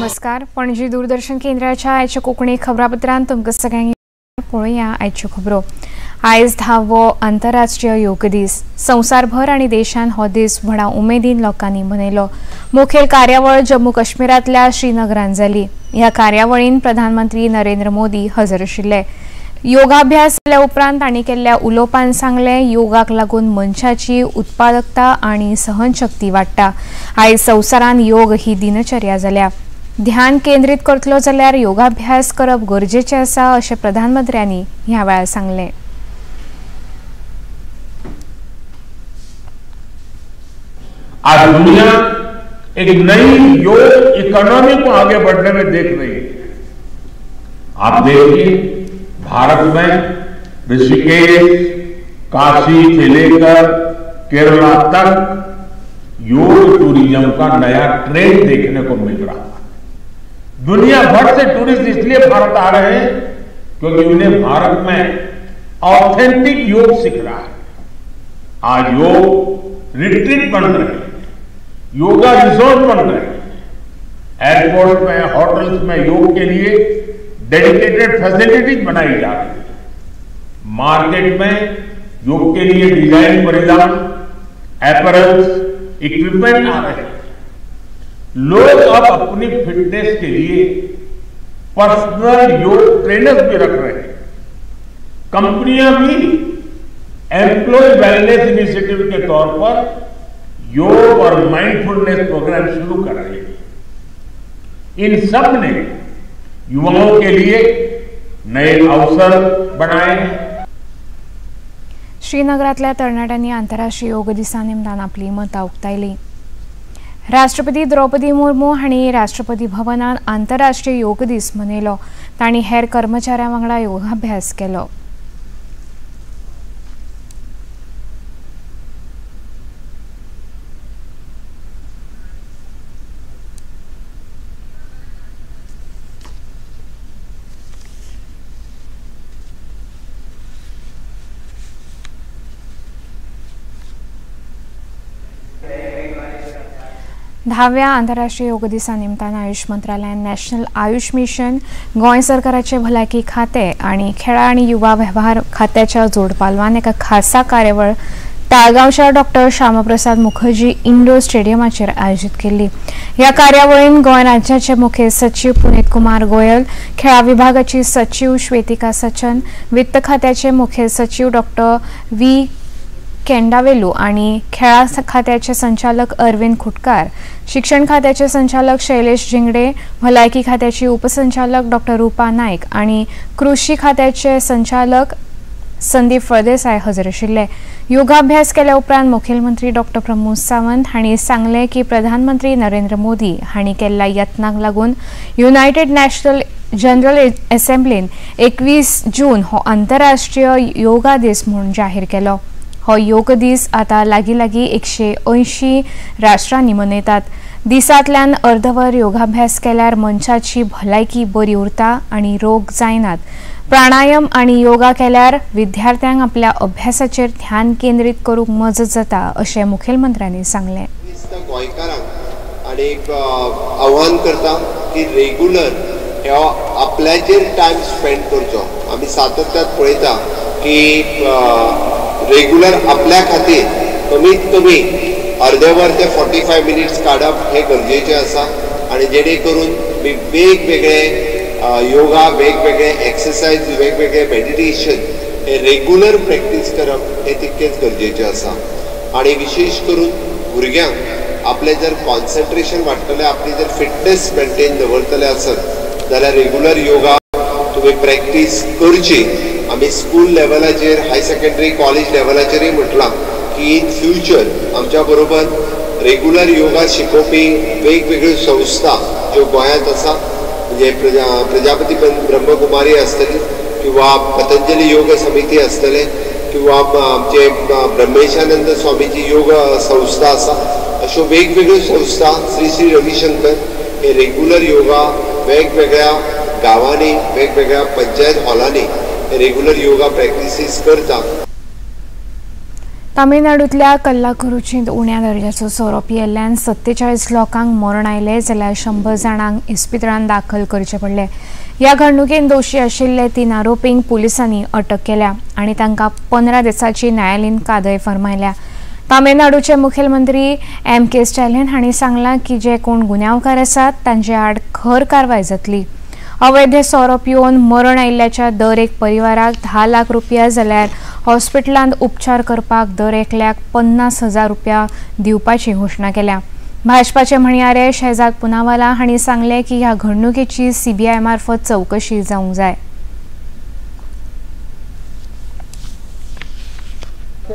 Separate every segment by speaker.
Speaker 1: नमस्कार, पणजी दूरदर्शन केंद्राच्या आयच्या कोंकणी खबरापत्रांत तुमकां सगळ्यांक पळोवया आयच्यो खबरो। आयज 10वो आंतरराष्ट्रीय योग दीस। संवसारभर आनी देशान हो दीस व्हडा उमेदीन लोकांनी मनयलो। मुखेल कार्यावळ जम्मू काश्मीरांतल्या श्रीनगरान जाली। ह्या कार्यावळीन प्रधानमंत्री नरेंद्र मोदी हजर आशिल्ले। योगाभ्यास जाल्या उपरांत तांणी केल्ल्या उलोवपान सांगलें, योगाक लागून मनशाची उत्पादकता आनी सहनशक्ती वाडटा। आयज संवसारान योग ही दिनचर्या जाल्या। ध्यान केंद्रीत करतलो जाल्यार योगाभ्यास करप गरजेचें आसा अशें प्रधानमंत्र्यांनी ह्या वेळार सांगलें।
Speaker 2: आज दुनिया एक नई योग इकोनॉमी को आगे बढ़ने में देख रही है। आप देखिए, भारत में ऋषिकेश, काशी से लेकर केरला तक योग टूरिज्म का नया ट्रेंड देखने को मिल रहा है। दुनिया भर से टूरिस्ट इसलिए भारत आ रहे हैं क्योंकि उन्हें भारत में ऑथेंटिक योग सीख रहा है। आज योग रिट्रीट बन रहे हैं, योगा रिसोर्ट बन रहे हैं। एयरपोर्ट में, होटल्स में योग के लिए डेडिकेटेड फैसिलिटीज बनाई जा रही है। मार्केट में योग के लिए डिजाइन परिधान, एपरल्स, इक्विपमेंट आ रहे हैं। लोग अब अपनी फिटनेस के लिए पर्सनल योग ट्रेनर्स भी रख रहे हैं। कंपनियां भी एम्प्लॉय वेलनेस इनिशिएटिव के तौर पर योग और माइंडफुलनेस प्रोग्राम शुरू कर रही है। इन सब ने युवाओं के लिए नए अवसर बनाए।
Speaker 1: श्रीनगरांतल्या तरणाट्यांनी आंतरराष्ट्रीय योग दिसा निमतान आपली मतां उक्तायली। राष्ट्रपती द्रौपदी मुर्मू हांणी राष्ट्रपती भवनान आंतरराष्ट्रीय योग दीस मनयलो। तांणी हेर कर्मचाऱ्यां वांगडा योगाभ्यास केलो। धाव्या आंतरराष्ट्रीय योग दिसा निमतान आयुष मंत्रालयान नॅशनल आयुष मिशन, गोंय सरकाराचे भलायकी खातें आनी खेळां आनी युवा वेव्हार खात्याच्या जोडपालवान एका खासा कार्यावळ ताळगांवच्या डॉक्टर श्यामाप्रसाद मुखर्जी इंडोर स्टेडियमाचेर आयोजीत केल्ली। ह्या कार्यावळीन गोंय राज्याचे मुखेल सचीव पुनीत कुमार गोयल, खेळां विभागाची सचीव श्वेतिका सचन, वित्त खात्याचे मुखेल सचीव डॉक्टर व्ही केंडावेलू आणि खेळां खात्याचे संचालक अरविंद खुटकार, शिक्षण खात्याचे संचालक शैलेश झिंगडे, भलायकी खात्याची उपसंचालक डॉक्टर रूपा नाईक आणि कृषी खात्याचे संचालक संदीप फळदेसाय हजर आशिल्ले। योगाभ्यास केल्या उपरांत मुखेलमंत्री डॉक्टर प्रमोद सावंत हांणी सांगलें की प्रधानमंत्री नरेंद्र मोदी हांणी केल्ल्या यत्नांक लागून युनायटेड नॅशनल जनरल असेंब्लीन 21 जून हो आंतरराष्ट्रीय योगा दीस म्हूण जाहीर केलो। हो योग दीस आता लागीं लागीं 180 राष्ट्रांनी मनयतात। दिसांतल्यान अर्दवर योगाभ्यास केल्यार मनशाची भलायकी बरी उरता आनी रोग जायनात। प्राणायाम आनी योगा केल्यार विद्यार्थ्यांक आपल्या अभ्यासाचेर ध्यान केंद्रीत करूंक मजत जाता अशें मुखेलमंत्र्यांनी सांगलें।
Speaker 3: गोंयकारांक आनी एक आव्हान करता की रेगुलर ह्या आपल्याचेर टायम स्पेंड करचो। आमी सातत्यात पळयता की रेगुलर आपल्या खातीर कमीत कमी अर्दे वर ते 45 मिनिट्स काडप हे गरजेचें आसा आनी जेणे करून मी वेगवेगळे योगा, वेगवेगळे एक्सरसाइज, वेगवेगळे मेडिटेशन हे रेगुलर प्रॅक्टीस करप हे तितकेंच गरजेचें आसा। आनी विशेश करून भुरग्यांक आपलें जर कॉन्सन्ट्रेशन वाडटलें, आपली जर फिटनेस मेंटेन दवरतले आसत जाल्यार रेगुलर योगा तुमी प्रॅक्टीस करची। आमी स्कूल लेवलाचेर, हाय सेकंडरी, कॉलेज लेवलाचेरय म्हटलां की इन फ्युचर आमच्या बरोबर रेगुलर योगा शिकोवपी वेगवेगळ्यो संस्था ज्यो गोंयांत आसा, म्हणजे प्रजापती ब्रह्मकुमारी आसतली किंवा पतंजली योग समिती आसतले किंवा आमचे ब्रह्मेशानंद स्वामीची योग संस्था आसा, अश्यो वेगवेगळ्यो संस्था श्री श्री रविशंकर हे रेगुलर योगा वेगवेगळ्या गांवांनी, वेगवेगळ्या पंचायत हॉलांनी रेगुलर योगा प्रॅक्टिसीस करता।
Speaker 1: तामिळनाडूंतल्या कल्लाकुरुचींत उण्या दर्जाचो सोरो पियेल्ल्यान 47 लोकांक मरण आयलें जाल्यार 100 जाणांक इस्पितळांत दाखल करचे पडले. ह्या घडणुकेन दोशी आशिल्ले 3 आरोपींक पुलिसांनी अटक केल्या आनी तांकां 15 दिसांची न्यायालयीन कादय फर्मायल्या. तामिळनाडूचे मुखेलमंत्री एम के स्टॅलिन हांणी सांगलां की जे कोण गुन्यांवकार आसात तांचे आड खर कारवाय जातली. अवैध सोरो पिवन मरण आयिल्ल्याच्या दर एक परिवाराक 10 लाख रुपया जाल्यार हॉस्पिटलांत उपचार करपाक दर एकल्याक 50,000 रुपया दिवपाची घोशणा केल्या. भाजपाचे म्हणयारे शहजाद पुनावाला हांणी सांगलें की ह्या घडणुकेची सीबीआय मार्फत चवकशी जावंक जाय.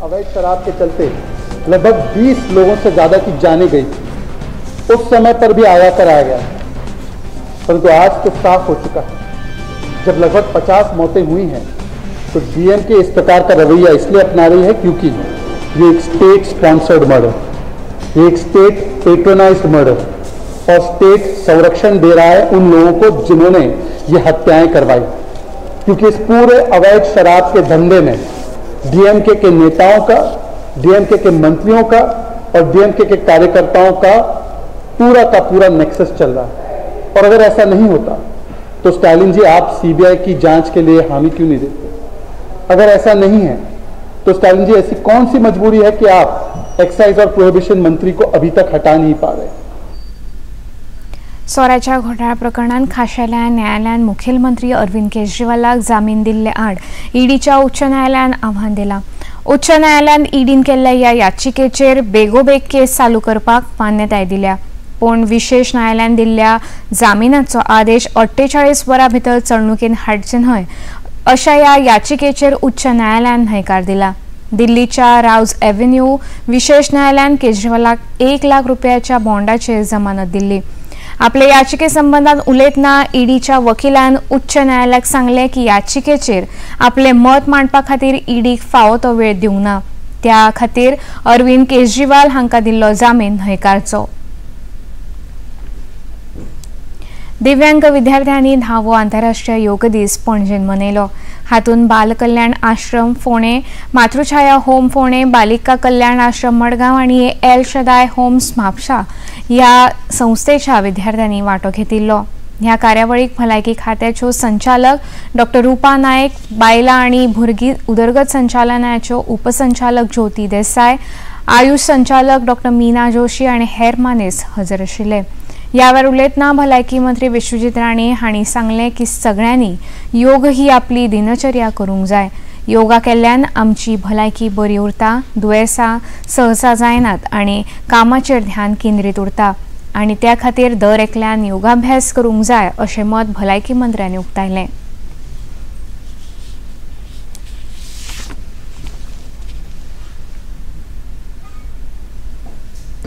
Speaker 4: अवैध शराब के चलते लगभग 20 लोगों से ज्यादा की जानें गई थी, उस समय पर भी आया कराया गया, परंतु आज तो साफ हो चुका है। जब लगभग 50 मौतें हुई हैं तो डीएमके इस प्रकार का रवैया इसलिए अपना रही है क्योंकि ये एक स्टेट स्पॉन्सर्ड मर्डर, ये एक स्टेट पेट्रोनाइज्ड मर्डर और स्टेट संरक्षण दे रहा है उन लोगों को जिन्होंने ये हत्याएं करवाई, क्योंकि इस पूरे अवैध शराब के धंधे में डीएमके के नेताओं का, डीएमके के मंत्रियों का और डीएमके के कार्यकर्ताओं का पूरा नेक्सस चल रहा है। और अगर ऐसा नहीं होता तो स्टालिन जी आप सीबीआई की जांच के लिए हामी क्यों नहीं देते? अगर ऐसा नहीं है तो स्टालिन जी ऐसी कौन सी मजबूरी है कि आप एक्साइज और प्रोहिबिशन मंत्री को अभी तक हटा नहीं पा रहे?
Speaker 1: सोऱ्याच्या घोटाळा प्रकरणात खाशेल्या न्यायालयान मुखेलमंत्री अरविंद केजरीवालाक जामीन दिल्ले आड ईडीच्या उच्च न्यायालयान आव्हान दिलां. उच्च न्यायालयान ईडीन केल्ल्या ह्या याचिकेचेर बेगोबेग केस चालू करपाक मान्यताय दिल्या, पूण विशेष न्यायालयान दिल्ल्या जामिनाचो आदेश 48 वरां भितर चलणुकेन हाडचे न्हय अशा ह्या याचिकेचेर उच्च न्यायालयान न्हयकार दिला. दिल्लीच्या रावज एव्हेन्यू विशेष न्यायालयान केजरीवालाक 1 लाख रुपयाच्या बॉन्डाचेर जमानत दिल्ली. आपले याचिके संबंधात उलयतना ईडीच्या वकिलान उच्च न्यायालयाक सांगलें की याचिकेचेर आपले मत मांडपा खातीर ईडीक फावो तो वेळ दिवंक ना, त्या खातीर अरविंद केजरीवाल हांकां दिल्लो जामीन न्हयकारचो. दिव्यांग विद्यार्थ्यांनी 10वो आंतरराष्ट्रीय योग दीस पणजेन मनयलो. हातूंत बाल कल्याण आश्रम फोंडें, मातृछाया होम फोंडें, बालिका कल्याण आश्रम मडगांव आनी एल शदाय होम्स म्हापसा ह्या संस्थेच्या विद्यार्थ्यांनी वांटो घेतिल्लो. ह्या कार्यावळीक भलायकी खात्याच्यो संचालक डॉक्टर रुपा नायक, बायलां आनी भुरगीं उदरगत संचालनाच्यो उपसंचालक ज्योती देसाय, आयुष संचालक डॉक्टर मीना जोशी आनी हेर मानेस हजर आशिल्ले. ह्या वेळार उलयतना भलायकी मंत्री विश्वजीत राणे हांणी सांगलें की सगळ्यांनी योग ही आपली दिनचर्या करूंक जाय. योगा केल्ल्यान आमची भलायकी बरी उरता, दुयेंसां सहसा जायनात आनी कामाचेर ध्यान केंद्रीत उरता आनी त्या खातीर दर एकल्यान योगाभ्यास करूंक जाय अशें मत भलायकी मंत्र्यांनी उक्तायलें.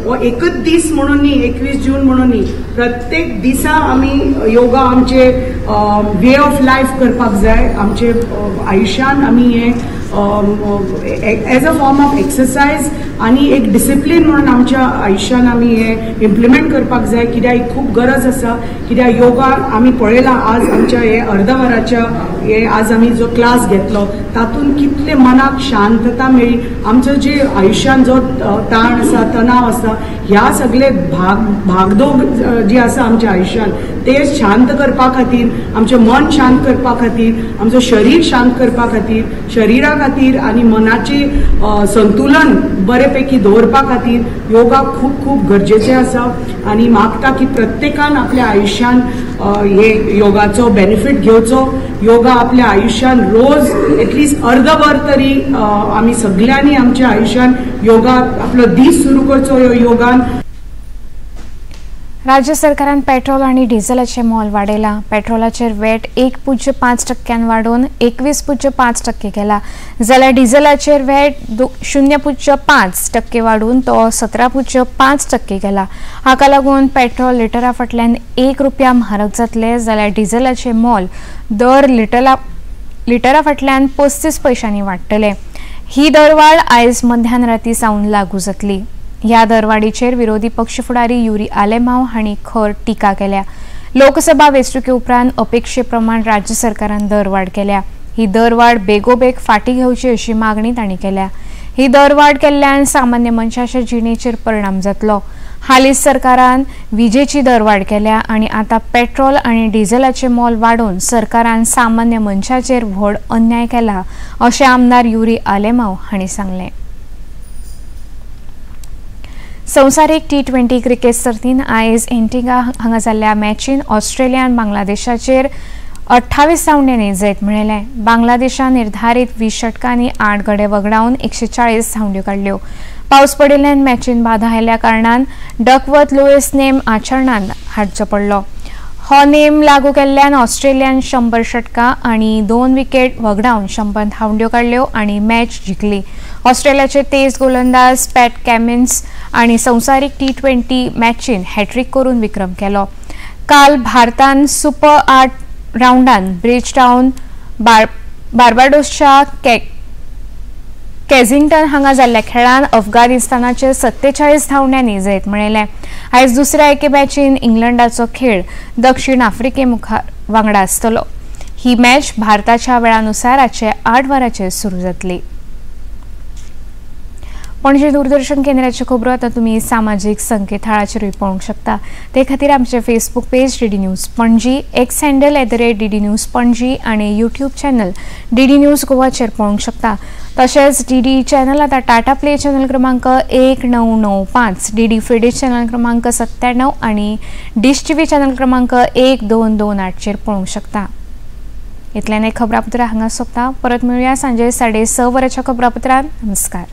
Speaker 5: हो एकच दीस म्हणून न्ही, 21 जून म्हणून न्ही, प्रत्येक दिसा आमी योगा आमचे वे ऑफ लायफ करपाक जाय. आमचे आयुश्यान आमी हे as a form of exercise आनी एक डिसिप्लीन म्हणून आमच्या आयुश्यान आमी हे इम्प्लिमेंट करपाक जाय, कित्याक ही खूब गरज आसा. कित्याक योगा आमी पळयला आज आमच्या हे अर्द वराच्या हे आज आमी जो क्लास घेतलो तातूंत कितले मनाक शांतता मेळ्ळी. आमचो जे आयुश्यान जो ताण आसा, तणाव आसा, ह्या सगळे भागदोग जी आसा आमच्या आयुश्यान ते शांत करपा खातीर, आमचें मन शांत करपा खातीर, आमचो शरीर शांत करपा खातीर, शरिरा खातीर आनी मनाचें संतुलन बरे पैकी दवरपा खातीर योगा खूब खूब गरजेचें आसा. आनी मागता की प्रत्येकान आपल्या आयुश्यान हे योगाचो बेनिफीट घेवचो. योगा आपल्या आयुश्यान रोज एटलिस्ट अर्द वर तरी आमी सगळ्यांनी आमच्या आयुश्यान योगा आपलो दीस सुरू करचो योगान.
Speaker 1: राज्य सरकारान पेट्रोल आनी डिझेलाचें मोल वाडयलां. पेट्रोलाचेर वेट 1.5% वाडोवन 21.5% केला, जाल्यार डिझेलाचेर वेट 0.5% वाडून तो 17.5% केला. हाका लागून पेट्रोल लिटरा फाटल्यान 1 रुपया म्हारग जातले, जाल्यार डिझेलाचें मोल दर लिटरा फाटल्यान 35 पयशांनी वाडटले. ही दरवाड आयज मध्यान राती सावन लागू जातली. ह्या दरवाडीचेर विरोधी पक्ष फुडारी युरी आलेमाव हांणी खर टिका केल्या. लोकसभा वेंचणुके उपरांत अपेक्षे प्रमाण राज्य सरकारान दरवाड केल्या. ही दरवाड बेगोबेग फाटी घेवची अशी मागणी तांणी केल्या. ही दरवाड केल्ल्यान सामान्य मनशाच्या जिणेचेर परिणाम जातलो. हालींच सरकारान विजेची दरवाड केल्या आनी आतां पेट्रोल आनी डिझलाचें मोल वाडोवन सरकारान सामान्य मनशाचेर व्हड अन्याय केला अशें आमदार युरी आलेमाव हांणी सांगलें. संवसारीक T20 cricket सर्तीन आयज एंटिगा हांगा जाल्ल्या मॅचीन ऑस्ट्रेलियान बांगलादेशाचेर 28 धांवड्यांनी जैत मेळयलें. बांगलादेशान निर्धारीत 20 षटकांनी 8 गडे वगडावन 140 धांवड्यो काडल्यो. पावस पडिल्ल्यान मॅचीन बाधा आयिल्ल्या कारणान डकवर्थ लुईस नेम आचरणांत हाडचो पडलो. हो नेम लागू केल्ल्यान ऑस्ट्रेलियान 100 षटकां आनी 2 विकेट वगडावन 100 धांवड्यो काडल्यो आनी मॅच जिखली. ऑस्ट्रेलियाचे तेज गोलंदाज पॅट कॅमिन्स आनी संवसारीक T20 मॅचीन हॅट्रीक करून विक्रम केलो. काल भारतान सुपर 8 राउंडान ब्रिज टाउन बार्बाडोसच्या केझिंग्टन हांगा जाल्ल्या खेळान अफगाणिस्तानाचेर 47 धांवड्यांनी जैत मेळयलें. आयज दुसऱ्या एके मॅचीन इंग्लंडाचो खेळ दक्षिण आफ्रिके मुखार वांगडा आसतलो. ही मॅच भारताच्या वेळानुसार आजचे 8 वरांचेर सुरू जातली. पणजे दूरदर्शन केंद्राच्यो खबरो आतां तुमी सामाजीक संकेतथळाचेरूय पळोवंक शकता. ते खातीर आमचें Facebook page DD news Panaji, X handle @DD news Panaji आनी यूट्यूब चॅनल DD news गोवाचेर पळोवंक शकता. तशेंच DD channel आतां टाटा प्ले चॅनल क्रमांक 1995, DD फ्रीडिश चॅनल क्रमांक 97 आनी डिश TV channel क्रमांक 1228चेर पळोवंक शकता. इतल्यान खबरापत्रां हांगा सोंपता. परत मेळुया सांजे 6:30 वरांच्या खबरापत्रांत. नमस्कार.